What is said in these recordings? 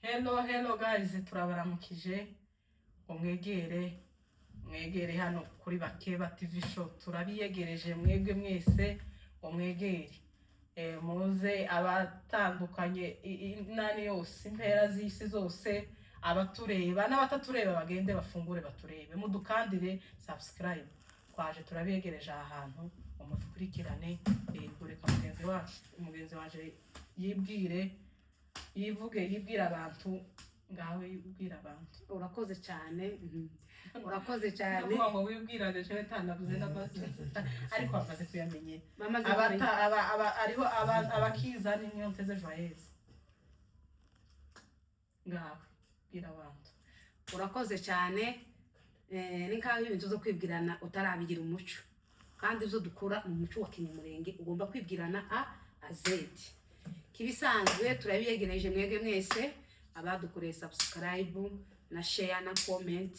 Hello, hello guys, turabaramukije ngo mwegere, mwegere hano kuri Bakeba TV Show. Turabiyegereje mwebwe mwese ngo mwegere. Muze abatandukanye, inani yose, impera z'isi zose, abatureba n'abatatureba bagende bafungure baturebe, mudukandire subscribe. Twaje turabegereje aha hantu ngo mudukurikirane. Reka mugenzi wacu, mugenzi wanje yibwire, yivuge, yibwire abantu. Ngawe yibwire abantu. Urakoze cyane, urakoze cyane. Ndavuga ngo wibwirane, jewe ntanavuze n'amazina, ariko bamaze kuyamenyera. Bamaze Abata kumenya. aba aba ariho aba abakiza ni Niyonteze Joyeuse. Ngawe bwira abantu. Urakoze cyane. Ni nkaho ibintu byo kwibwirana utarabigira umuco, kandi ibyo dukora mu muco wa kinyamurenge ugomba kwibwirana A à Z. Kibisanzwe turabiyegereje mwebwe mwese abadukoreye subscribe na share na comment,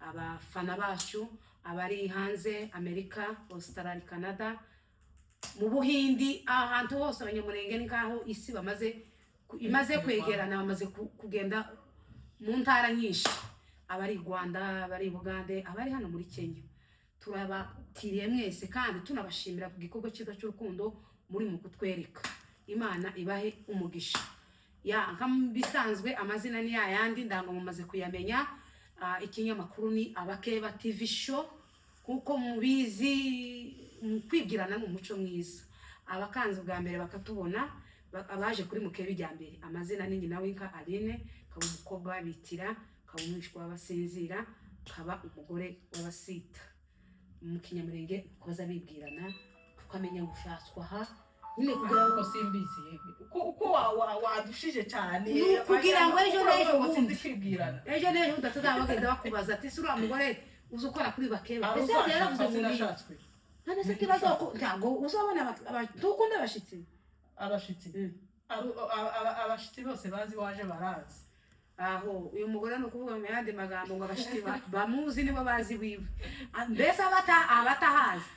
abafana bacu abari hanze, Amerika, Australia, Canada, mu Buhindi, ahantu hose abanyamurenge ni nkaho isi bamaze imaze kwegerana, bamaze kugenda mu ntara nyinshi, abari i Rwanda, abari i Bugande, abari hano muri Kenya, turabakiriye mwese kandi tunabashimira ku gikorwa cyiza cy'urukundo muri mu kutwereka. Imana ibahe umugisha. Ya, nk'bisanzwe amazina ni yayandi, ndango mumaze kuyamenya. Ikinyamakuru ni Abakeba TV Show. Kuko mubizi, mu kwibwirana ni umuco mwiza. Abakanzi bwa mbere bakatubona, abaje kuri Mukeba ijya mbere, amazina ni Nyina w'Inka Aline, kaba umukobwa w'Abitira, kaba umwishwa w'Abasinzira, kaba umugore w'Abasita. Mu kinyamurenge koza bibwirana, tukamenya gushatswa aha nyine kugira ngo Kugira ngo simbizi uko wadushije cyane. Ni ukugira ngo ejo n'ejo ngo sinzi bundi. kwibwirana. Ejo n'ejo bundi atazaba bagenda bakubaza ati: "Ese uriya mugore uzi ukora kuri Bakeba?" Aho Ese yaravuze uzashaka ngo ni sinashatswe. None se ikibazo ntabwo uzabona ntukunda abashitsi? Abashitsi? Abashitsi bose bazi waje barazi. Aho uyu mugore ni ukuvuga mu yandi magambo ngo abashitsi bamuzi nibo bazi wiwe. Mbese abatahazi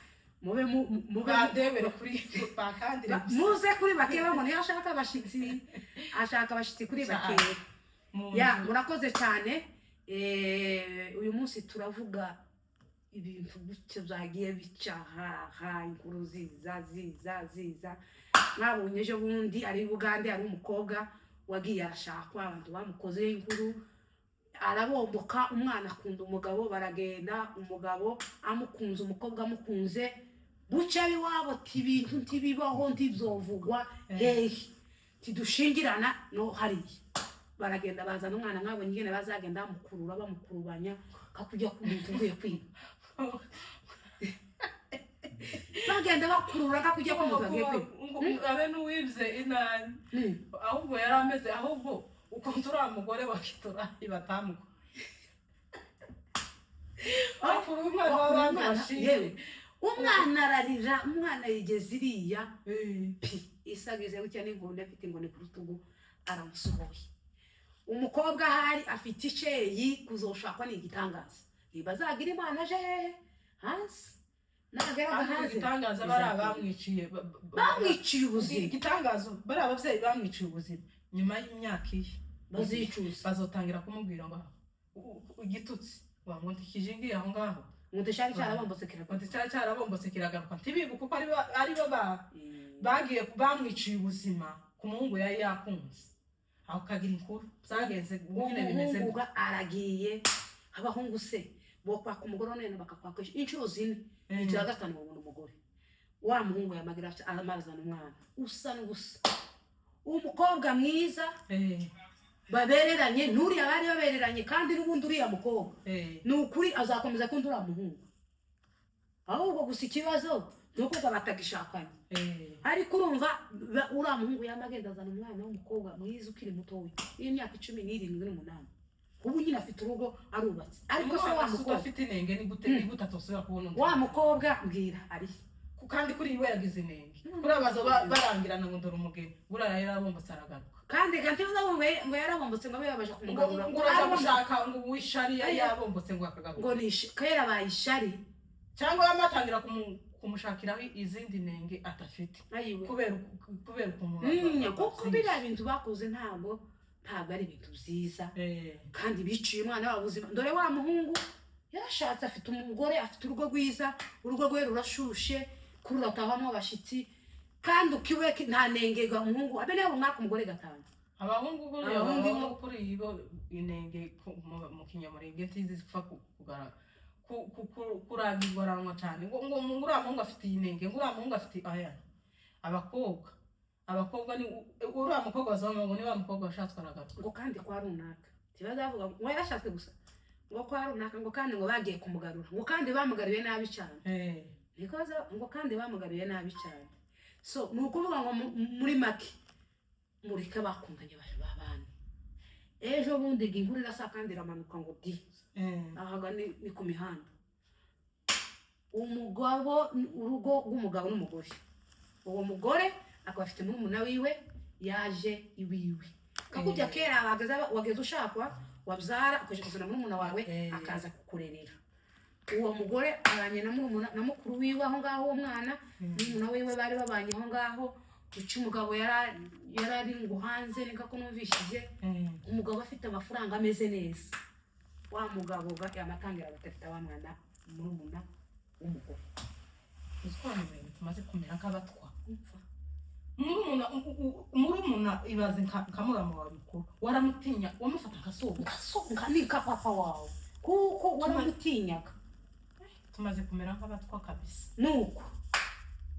mube mube Bandebere kuri bakandire gusa. Muze kuri Bakeba ngo niyo ashaka abashitsi, ashaka abashitsi kuri Bakeba. Mu Ya, nzu. murakoze cyane. Uyu munsi turavuga ibintu gutyo byagiye bica haha, inkuru ziza ziza ziza. Mwabonye ejo bundi ari i Bugande, ari umukobwa wagiye arashakwa, abantu bamukozeho inkuru, arabomboka. Umwana akunda umugabo, baragenda, umugabo amukunze, umukobwa amukunze, buca iwabo ti ibintu ntibibaho, ntibyovugwa hehe, tidushingirana no hariya. Baragenda bazana umwana, mwabonye ingene bazagenda bamukurura, bamukurubanya kakujya ku muntu uvuye kwiba, bagenda bakurura kakujya ku muntu agiye kwiba. Ngo abe n'uwibye inani. Ahubwo yari ameze, ahubwo ukuntu uriya mugore wa Kiturayi batamuka bakuru umwana w'abandi Umwana- bashinzwe. Yewe, umwana ararira, umwana yigeze iriya pi isagize gutya n'inkoni, afite inkoni ku rutugu, aramusohoye. Umukobwa ahari afite iceyi, kuzoshakwa ni igitangaza. Ntibazagira Imana aje hehe hanze, nageraga Ariko hanze igitangaza bari abamwiciye bamwiciye ubuzima. Igitangaza bari ababyeyi bamwiciye ubuzima, nyuma y'imyaka iye Bazicuza. Bazotangira kumubwira ngo igitutsi ngo ntikijingiye aho ngaho. Ngo cyari cyarabombotse kiragwa. Ngo cyari cyarabombotse kiragaruka. Ntibibuka uko ari bo bagiye bamwiciye ubuzima ku muhungu yari yakunze. Aho kagira inkuru byagenze nyine bimeze Umuhungu ga aragiye. Abahungu se bokwaka umugore none bakakwaka inshuro zine, icya gatanu babona umugore. Wa muhungu yamagira amarazana umwana usa n'ubusa, umukobwa mwiza babereranye n'uriya bari babereranye. Kandi n'ubundi uriya mukobwa ni ukuri azakomeza akunda uriya muhungu, ahubwo gusa ikibazo ni uko ngo batagishakanye. Ariko urumva uriya muhungu yama agenda azana umwana w'umukobwa mwiza ukiri mutoya w'imyaka 17 n'umunani. Ubu nyine afite urugo, arubatse, ariko se wa Umwana mukobwa udafite inenge ni gute, ni gute atosubira kubona undi? Wa mukobwa mbwira ari he? Kandi kuri we yagize inenge, kuri abaza barangirana ngo dore umugeni, buriya yarabombotse aragaruka. Kandi gantibaza ngo yarabombotse, ngo abe yabaje ngo kumugarura. Ngo uraza gushaka ngo uwishari yari yabombotse ngo akagaruka. Ngo ni kera bayishari. Cyangwa yamatangira kumushakiraho izindi nenge adafite Ayiwe. kubera ukuntu Kuko biriya bintu bakoze ntabwo Ntabwo ari ibintu byiza. Kandi biciye umwana wabo ubuzima. Dore wa muhungu yarashatse, afite umugore, afite urugo rwiza, urugo rwe rurashushe, kururatahamo abashyitsi, kandi ukiwe nta nengerwa umuhungu abe nawe umwaka umugore gatanu. Abahungu buriya, Abahungu abahungu kuri iyi bo inenge mu Kinyamurenge ntizipfa kuragirwaranwa cyane ngo uriya muhungu afite iyi nenge, ngo uriya muhungu afite aya. Abakobwa ni uriya mukobwa wasoma ngo ni wa mukobwa washatswe aragaruka. Ngo kandi kwa runaka ntibazavuga ngo yarashatswe gusa, ngo kwa runaka, ngo kandi ngo bagiye kumugarura, ngo kandi bamugaruye nabi cyane. Niko ngo kandi bamugaruye nabi cyane. So ni ukuvuga ngo muri make, mureke bakundanye babane. Ejo bundi ngo inkuru irasa kandi iramanuka ngo di ahaga ni ku mihanda. Umugabo, urugo rw'umugabo n'umugore, uwo mugore akaba afite murumuna wiwe yaje iwiwe kakujya. Kera wageze ushakwa, wabyara ukaja kuzana murumuna wawe, akaza kukurerera. Uwo mugore abanye na murumuna na mukuru wiwe aho ngaho, uwo mwana murumuna wiwe bari babanye aho ngaho. Uca umugabo yari ari ngo hanze, niko ko numvishije. Umugabo afite amafaranga, ameze neza. Wa mugabo yamatangira gutereta wa mwana murumuna w'umugore. Uzi ko Abanyamurenge tumaze kumera nk'abatwa? Umva. Murumuna, ibaze nka muramu wawe mukuru, waramutinya, wamufata nka sogo. Nka ni nka papa wawe, kuko waramutinyaga. Tumaze kumera nk'abatwa kabisa. Nuko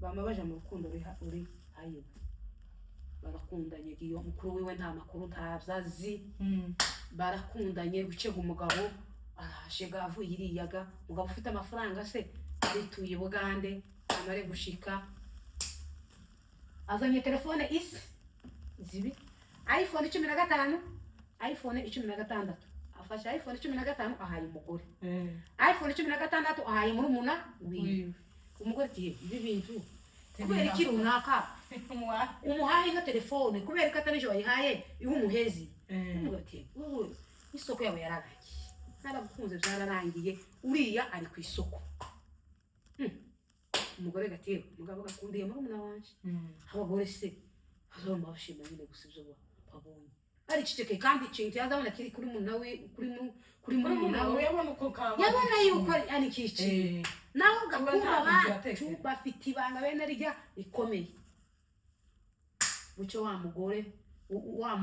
bama baja mu rukundo uri hayiwe, barakundanye. Iyo mukuru wiwe nta makuru, ntabyo azi. Barakundanye, gucega umugabo araje avuye iriyaga, umugabo ufite amafaranga se, arituye i Bugande. Amare gushika azanye telefone isi zibi, iPhone 15, iPhone 16. Afashe iPhone 15 ahaye umugore, iPhone 16 ahaye murumuna wiwe. Wiwe. Umugore ati: "Ibi bintu kubera iki runaka umuhaye nka telefone? Kubera ko atari ejo wayihaye iwe umuhezi." Umugabo ati: "Wowe isoko yawe yararangiye, naragukunze byararangiye, uriya ari ku isoko." Umugore gati: "Umugabo gakundiye murumuna wanje." Abagore se bazoma bashima nyine gusa ibyo babonye, aricecekeye. Kandi ikintu yazabona kiri kuri murumuna we, kuri murumuna we, yabona uko kaba. Yabona yuko ari ikici. Naho Kuba gakunda nta abacu yatekereza. bafite ibanga bene rijya rikomeye. Bucyo wa mugore wa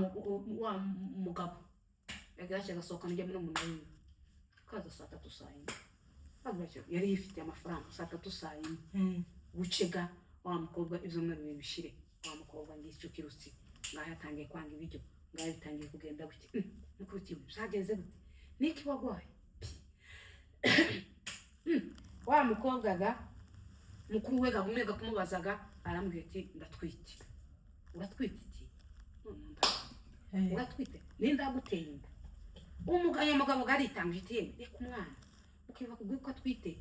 mugabo yagarashye agasohoka njya muri umuntu wiwe, kaza saa 3, saa 4. Kaza yari yifitiye amafaranga, saa 3, saa 4. Bucega wa mukobwa ibyumweru bibiri bishire, wa mukobwa ngicyo kirutsi ngaho yatangiye kwanga ibiryo, ngaho bitangiye kugenda gutya. Nuko uti: "Byagenze gute? Niki wagwaye?" Wa mukobwa ga mukuru we gahumeka kumubazaga, aramubwira ati: "Ndatwite." "Uratwite iki?" "None uratwite, ninde aguteye inda?" Umugabo, mugabo garitanga iti: "Reka umwana ukiva kubwira ko atwite,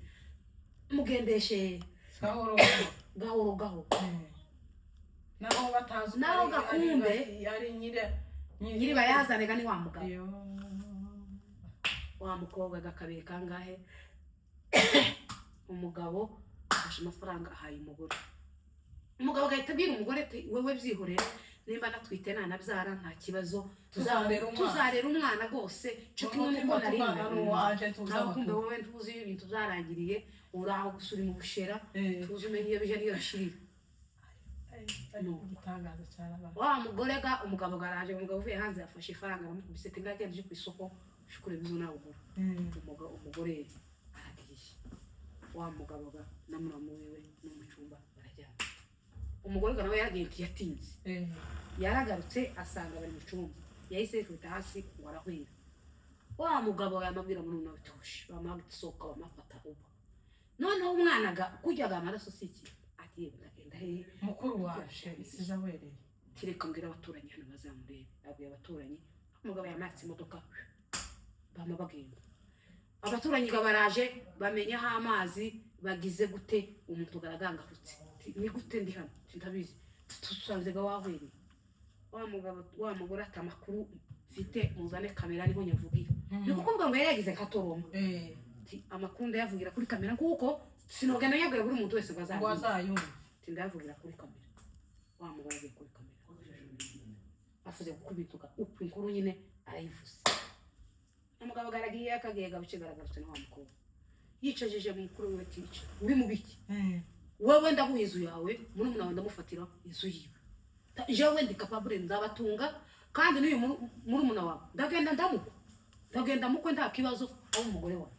mugendeshe gahoro gahoro." Gahoro gahoro. Naho batazi uko Naho gakumbe. Ari nyiri Nyiri bayazanaga ni wa mugabo. Iyo. Wa mukobwa gakabiri kangahe, umugabo afashe amafaranga ahaye umugore. Umugabo agahita abwira umugore ati: "Wewe byihorere, nimba natwite nanabyara nta kibazo." Tuzarera umwana. Tuzarera umwana rwose cyo kimwe Umutima nuko nari tubana n'uwaje tuzi ntabwo kumbe amakuru. Wowe ntuzi iyo ibintu byarangiriye, uri aho gusa uri mu bushera. Tuzi umenye iyo bije n'iyo bishirira. Igitangaza cyarabaye. Wa mugore ga umugabo garaje, umugabo uvuye hanze yafashe ifaranga aramukubise ati: "Ngagenda uje ku isoko ushukure ibizo nawe ugura." Umugore aragiye, wa mugabo ga na muramu wiwe no mu cyumba barajyana. Umugore ga nawe yaragiye, ntiyatinze. Yaragarutse asanga bari mu cyumba, yahise yikubita hasi ngo arahwera. Wa mugabo yamabwira muri we tuje bamasohoka bamafata ubu noneho umwana ga kuryaga amaraso si iki, ati: "Yewe, ndagenda hehe?" Mukuru waje isije awereye. Tireka mbwira abaturanyi hano bazamurebe. Abwiye abaturanyi, umugabo yamatse imodoka, bama bagenda. Abaturanyi ga baraje bamenya aho amazi bagize gute, umuntu garagangahutse. Ni gute ndi hano? Ati: "Ndabizi, tusanze ga wahwereye." Wa mugabo, wa mugore ati: "Amakuru mfite, muzane kamera niho nyavugira." Ni kukuvuga ngo yari yagize nka toroma. Ati: "Amakuru ndayavugira kuri kamera, kuko sinogenda nyabwira buri muntu wese ngo ngo azayumve." azayumve. Ati: "Ndayavugira kuri kamera." Wa mugore agiye kuri kamera. Afuze gukubituka uko inkuru nyine arayivuze. Umugabo garagiye, akagiye gabuce, garagarutse na wa mukobwa yicajije mukuru we, tica uri mu biki? Wowe ndaguha inzu yawe, murumuna wawe ndamufatira inzu yiwe. Jewe ndi capable, nzabatunga, kandi n'uyu murumuna wawe ndagenda ndamukwa, ndagenda mukwe, nta kibazo, aho umugore wawe.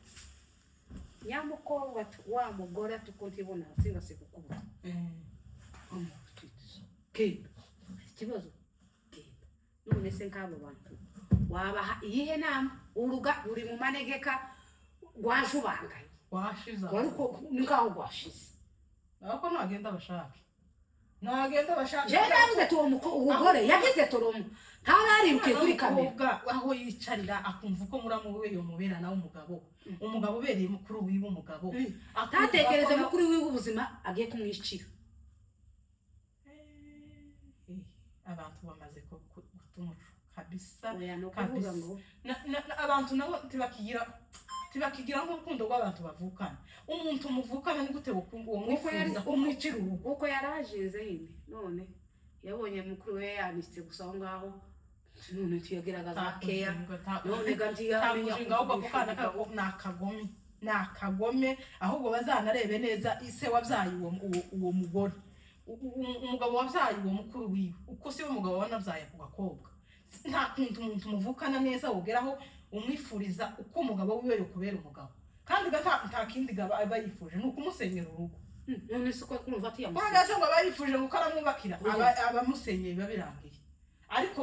Nyamukobwa ati wa mugore ati uko ntibona singase kukubona. Genda, ikibazo genda. None se nk'abo bantu wabaha iyihe nama? Uruga ruri mu manegeka, rwajubanganye. Washize. Wari uko ni nkaho rwashize. Ariko ntagenda bashake, ntagenda bashake. Jewe navuze ati uwo umugore yagize trauma, ntaba yarirukiye kuri kamera. Umukobwa aho yicarira akumva uko muramu we yomubera nawe umugabo, umugabo ubereye mukuru wiwe umugabo. Akumva Ntatekereze ko mukuru wiwe ubuzima agiye kumwicira. Abantu bamaze guta umuco kabisa. Oya, ni ukuvuga Kabisa. ngo Abantu nabo ntibakigira nk'urukundo rw'abantu bavukana. Umuntu muvukana ni gute uwo Uko yari- mwifuza kumwicira urugo? Uko yari ajize nyine, none yabonye mukuru we yanitse gusa aho ngaho, none tuyageragaza keya, none ga ntiyamenya. Takushinga ahubwo ako kana ni akagome, ni akagome. Ahubwo bazanarebe neza ise wabyaye uwo mugore, umugabo wabyaye uwo mukuru wiwe, uko si we mugabo wanabyaye ako gakobwa. Nta kuntu umuntu muvukana neza wogeraho umwifuriza uko umugabo wiwe yokubera umugabo, kandi ga nta kindi gaba aba yifuje, ni ukumusenyera urugo. None se uko kumva ati yamusize. Kubera se ngo aba yifuje ngo uko aramwubakira, Oya. Abamusenyeye biba birangiye. Ariko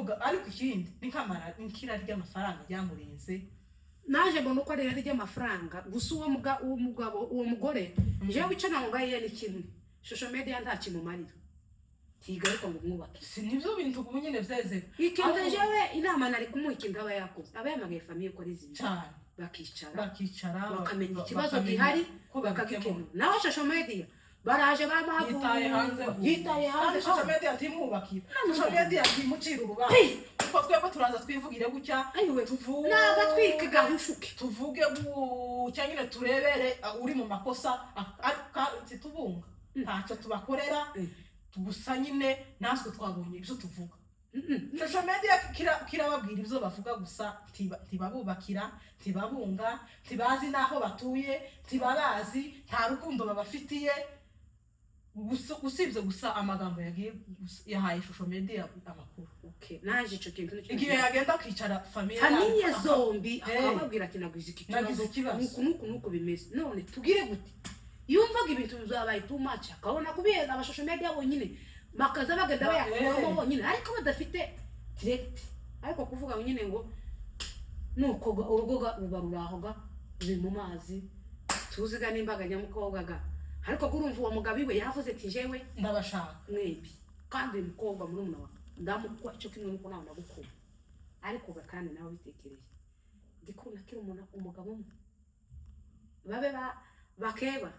ikindi ni nk'amara nk'ira ry'amafaranga ryamurenze. Naje mbona uko ari ry'amafaranga gusa. Uwo mugabo, uwo mugore, jewe icyo namugayiye ni kimwe: social media nta kimumarira, tigaruka ngo umwubake. Si nibyo bintu ubu nyine vyeze. Ikintu Ahubwo- jewe inama nari kumuha, ikintu aba yakoze, aba yamagaye famille ko ari zibiri Cyane. bakicara, bakicara, bakamenya ikibazo bakamenya gihari, ko babikemura. bakagikemura. Naho social media baraje bamuhavu Yitaye hanze. Yitaye hanze. Kandi social media ntimwubakira, social media ntimucira urubanza, kuko twebwe turaza twivugire gutya. Ayiwe. Tuvuge. Nagatwike gahushuke. Tuvuge gutya nyine, turebere uri mu makosa, ariko titubunga, ntacyo tubakorera. Gusa nyine natwe twabonye ibyo tuvuga. Social media kirababwira ibyo bavuga gusa, ntibabubakira, ntibabunga, ntibazi n'aho batuye, ntibabazi, nta rukundo babafitiye. Usibye gusa amagambo yagiye yahaye social media amakuru. Okay, naje ico kintu nicyo. Igihe yagenda akicara famille, Famille zombi, akababwira ati nagize iki Nagize kibazo, ikibazo. nuku nuku nuku bimeze, none tugire gute? Yumvaga ibintu bizabaye too much, akabona kubera aba social media bonyine bakaza bagenda bayakuramo bonyine, ariko badafite direct. Ariko kuvuga ngo nyine ngo nuko urugo ruba ruraho ga ruri mu mazi, tuziga n'imbaga nyamukobwa ga. Ariko kurumva uwo mugabo iwe yavuze ati jewe ndabashaka mwembi, kandi uyu mukobwa murumuna wawe ndamukwa cyo kimwe nuko nawe ndagukunda. Ariko ga kandi nawe bitekereye ndikubona kiri umuntu umugabo umwe babe bakeba.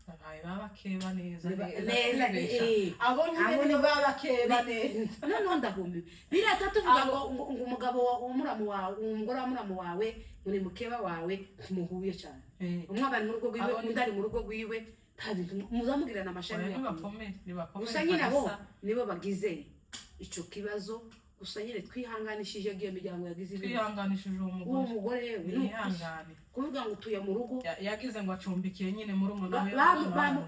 Babaye babakeba neza. Neza. Kwibesha. Eh. Abo nyine Abo nibo babakeba neza. Noneho ndagumiwe, birata tuvuga ngo umugabo wa muramu wawe, umugore wa muramu wawe ngo ni mukeba wawe, ntimuhuye cyane. Umwe aba ari mu rugo rwiwe, undi ari mu rugo rwiwe, nta bintu muzamugirana amashami. Oya, nibakomere, nibakomere. Gusa nyine abo Kabisa. nibo bagize icyo kibazo. Gusa nyine twihanganishije iyo miryango yagize ibibazo. Twihanganishije uwo Uwo mugore. mugore yewe ni ukuri. Yihangane. Kuvuga ngo utuye mu rugo Yagize ngo acumbikiye nyine muri umuna we.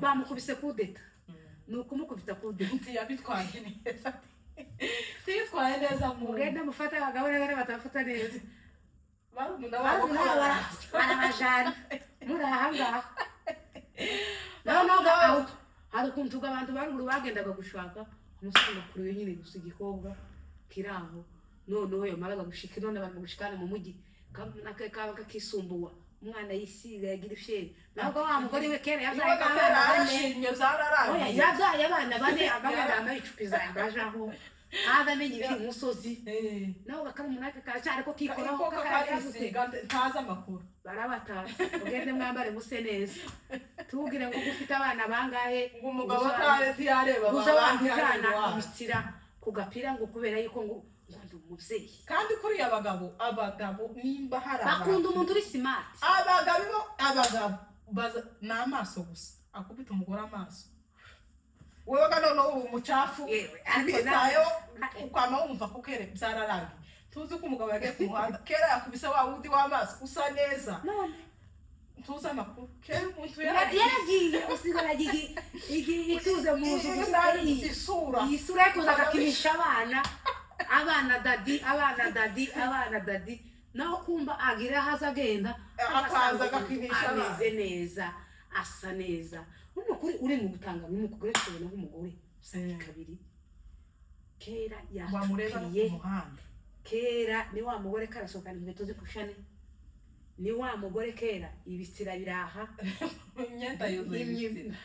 Bamukubise kudeta, ni ukumukubita kudeta. Ntiyabitwaye neza, ntiyitwaye neza mu Mugende mufate abagabo neza n'abatafata neza. Barumuna babo. Barumuna barabajana muri aha ngaha. Noneho hari ukuntu abantu baruguru bagendaga gushaka umusanga kure nyine, gusa igikobwa kiri aho. Noneho yamaraga gushika, none abantu gushikana mu mujyi kaba kakisumbuwa, umwana yisiga yagira ifyeri. Ntabwo wa mugore we kera yabyaye Iwe abana gatera bane. Arashimye, byararangiye. Oya, yabyaye abana bane, abana bambaye icupi zambajaho, ntaza amenya ibiri imusozi. Nawe bakarumuna karacyari ko kikoraho. Ko kakaragira gute? karisiga, ntazi amakuru. Barabata, ugende mwambare muse neza, tubwire ngo ufite abana bangahe. Ngo umugabo ntiyareba Gusa abandi wamujyana yareba iwabo. Ibitira ku gapira ngo kubera yuko ngo ndi umubyeyi. Kandi kuriya abagabo nimba hari Bakunda umuntu uri smart. Abagabo bo, abagabo baza ni amaso gusa, akubita umugore amaso. Wewe ga noneho uri umucafu. Yewe, ariko Ubitayeho, ukama wumva ko kera byararangiye. Tuzi ko umugabo yagiye ku muhanda kera, yakubise wa wundi w'amaso usa neza. None Tuzi amakuru kera umuntu yaragiye, usigara ituze mu nzu gusa. Isura. Iyi sura yo kuza agakinisha abana, abana daddy, abana daddy, abana daddy, naho kumva agira aho aza agenda. Akaza agakinisha abana. Ameze neza, asa neza. Ni ukuri uri mu gutanga n'umugore, tubona nk'umugore usanga kabiri kera Wamureba no ku yacupiye. muhanda. Kera ni wa mugore karasohokana inkweto zikushane, ni wa mugore kera ibitsira biraha. Imyenda yuzuye ibitsina.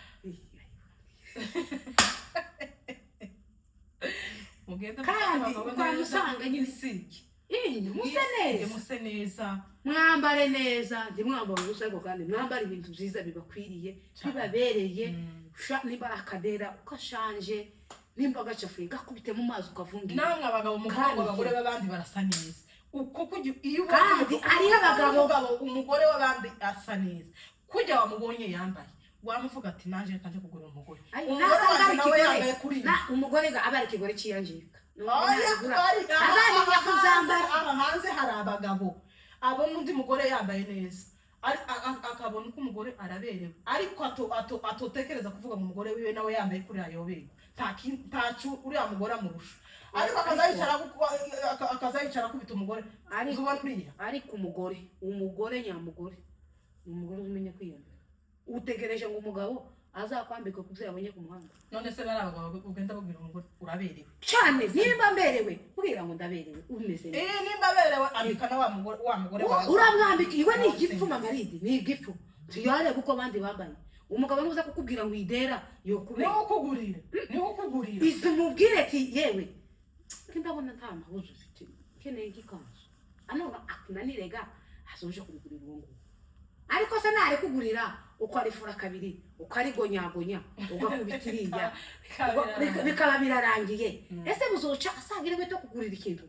Mugende Kandi mufate abagabo ukaba neza, usanga nyine mwisige. Muse Mwisige, neza. Muse neza. Mwambare neza, ntimwambare ubusa, ariko kandi mwambare ibintu byiza bibakwiriye, bibabereye. Nimba ari akadera ukashanje, nimba agacafuye gakubite mu mazi ukavungira. Namwe abagabo muvuga ngo Kandi- abagore b'abandi barasa neza, uko iyo ubonye Kandi hariho abagabo- umugore w'abandi asa neza kujya wamubonye yambaye, wamuvuga ati: "Naje reka nje kugura umugore." Ay, Umugore nasanga wanjye ari nawe ikigore yambaye kuri iyi. Na umugore ga aba ari ikigore ciyangirika. Oya, Azamenya kuzambara. Aha hanze hari abagabo abona undi mugore yambaye neza, akabona uko umugore araberewe, ariko atotekereza kuvuga ngo umugore wiwe nawe yambaye kuriya yoberwa. Ntacyo uriya mugore amurusha, ariko akaza yicara akubita umugore. Ariko- Ubona uriya. Ariko umugore, umugore nyamugore ni umugore umenya kwiyambika. Utegereje ngo umugabo azakwambike ku byo yabonye ku muhanda? None se bari abagabo ugenda babwira umugore uraberewe? Cyane, nimba mberewe kubwira ngo ndaberewe, umeze neza. Eh, nimba aberewe, ambika na wa mugore, wa mugore wawe. Uramwambika iwe ni igipfu, mamaridi ni igipfu, tuyarebe uko abandi bambaye. Umugabo nuza kukubwira ngo idera yokubera. Niwe ukugurira, niwe ukugurira. Izi mubwire ati: "Yewe ko ndabona nta mahuzu ufite, nkeneye nk'ikanzu." Anova akunanirega azoje kubigurira uwo nguwo, ariko se narikugurira ukarifura kabiri, ukarigonyagonya, ugakubita iriya, bikaba birarangiye. Ese buzoca asangira inkweto kugurira ikintu?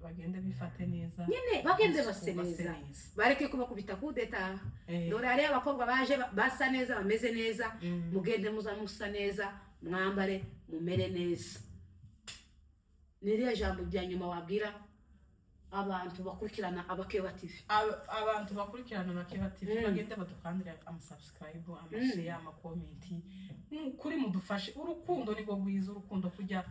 Bagende bifate neza. Nyine bagende base Base neza. Neza. Bareke kubakubita kudeta. Eh. Dore hariyo abakobwa baje basa neza, bameze neza. Mugende muza musa neza, mwambare mumere neza. Ni iriya jambo rya nyuma wabwira abantu bakurikirana Abakeba TV? Abantu bakurikirana Abakeba TV, bagende badukandire amasubscribe, amashare, amacomment. Ni ukuri mudufashe, urukundo nirwo rwiza, urukundo kujya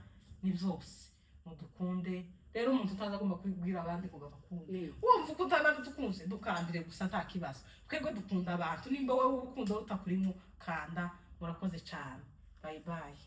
ni byose. Mudukunde rero. Umuntu utaza agomba kubwira abandi ngo babakunde. Wumva uko utanadukunze, dukandire gusa, nta kibazo. Twebwe dukunda abantu. Nimba wowe urukundo rutakurimo, kanda. Murakoze cyane, bye bye.